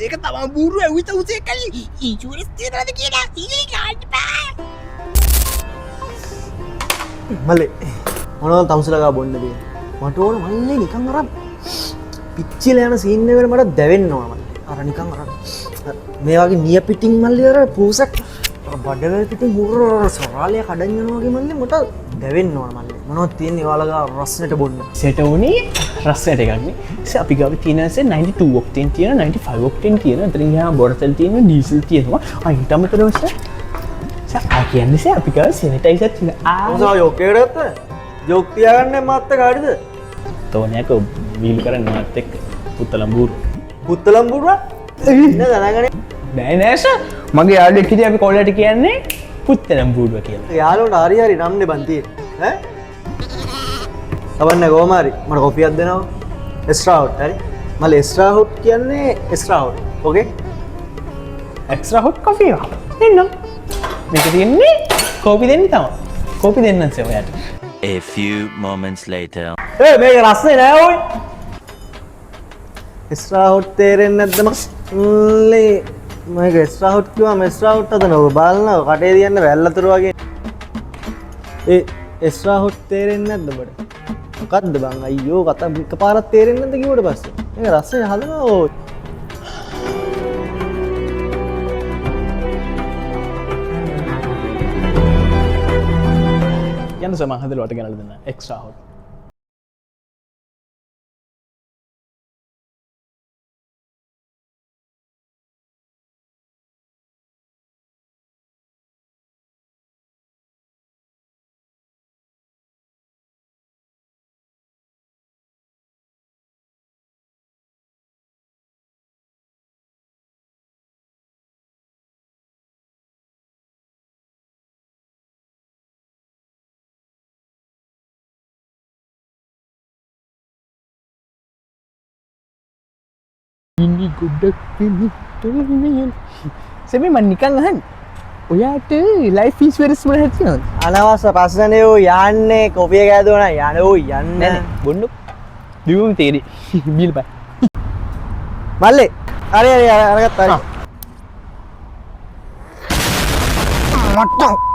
ඒක තමන් බූරුව ඇවිත් උසේ කලි ඉන්ෂුරන්ස් තියනවද කියලා ඊ ගන්න බෑ. මල්ලේ මොනවද තමුසලා ගාව බොන්න තියෙන්නේ? මට ඕන මල්ලේ නිකන් අර පිච්චිලා යන සීන් එකට මට දැවෙන්න ඕන මල්ලේ. අර නිකන් අර මේ වගේ නිය පිටින් මල්ලේ අර පූසක් අර බඩවැල් පිටින් හුර සරාලය කඩන් යනවා වගේ මල්ලේ මට දැවෙන්න ඕන මල්ලේ. මොනවද තියෙන්නේ ඔයාලා ගාව රස්නෙට බොන්න? සෙට වුණේ රස්නට එකක් නේ. සර් අපි ගාව තියෙන සර් 92 ඔක්ටේන් තියෙන, 95 ඔක්ටේන් තියෙන, එතනින් ගියාම බොරතල් තියෙන, ඩීසල් තියෙනවා. ආ ඊට අමතරව සර් සර් ආ කියන්නේ සර් අපි ගාව සැනිටයිසර් තියෙන. ආ තමුසලා ජෝක් එකට ගත්ත? ජෝක් තියාගන්නේ මාත් එක්ක හරිද? තෝනයක වීලු කරන්නේ මාත් එක්ක පුත්තලම් බූරු. පුත්තලම් බූරුවා? ඉන්න දැනගන්නේ නෑ නෑ සර්, මගේ යාළුවෙක් හිටියේ අපි කොල්ලට කියන්නේ පුත්තලම් බූරුවා කියලා. යාළුවන්ට හරි හරි නම්නේ බන් තියෙන්නේ. ඈ? තවන්නේ කොහොම හරි මට කොෆියක් දෙනව. එක්ස්ට්‍රා හොට් හරි. මල්ලේ එක්ස්ට්‍රා හොට් කියන්නේ extra hot. Okay? Extra hot coffee එකක්. දෙන්නම්. මේක තියෙන්නේ කෝපි දෙන්න තමයි. කෝපි දෙන්නම් සර් ඔයාට. A few moments later. ඒ මේක රස්නේ නෑ ඔයි. එක්ස්ට්‍රා හොට් තේරෙන්නේ නැද්ද මල්ලේ? මේක එක්ස්ට්‍රා හොට් කිව්වම එක්ස්ට්‍රා හොට් හදන ඔබ බලනවා කටේ තියන්න වැල්ලතුරු වගේ. ඒ එක්ස්ට්‍රා හොට් තේරෙන්නේ නැද්ද ඔබට? මොකද්ද බං අයියෝ කතා එකපාරක් තේරෙන්නේ නැද්ද කිව්වට පස්සේ? මේක රස්නේ හදනවා ඔය. යන්න සර් මං හදලා ඔයාට ගෙනල්ලා දෙන්නම් එක්ස්ට්‍රා හොට්. ඉනි ගොඩක් පිණි සෙමි මං නිකන් අහන්නේ ඔයාට ලයිෆ් ඉන්ෂුරන්ස් මොන හරි තියෙනවද? අනවශ්‍ය ප්‍රශ්නනේ ඔය යන්නේ කොපි එක හැදුවා නම් යන්නේ ඔය යන්න. නෑ නෑ බොන්න දිවම තේරෙයි බීල බයි. මල්ලේ හරි හරි අරගත්තා හරි. මට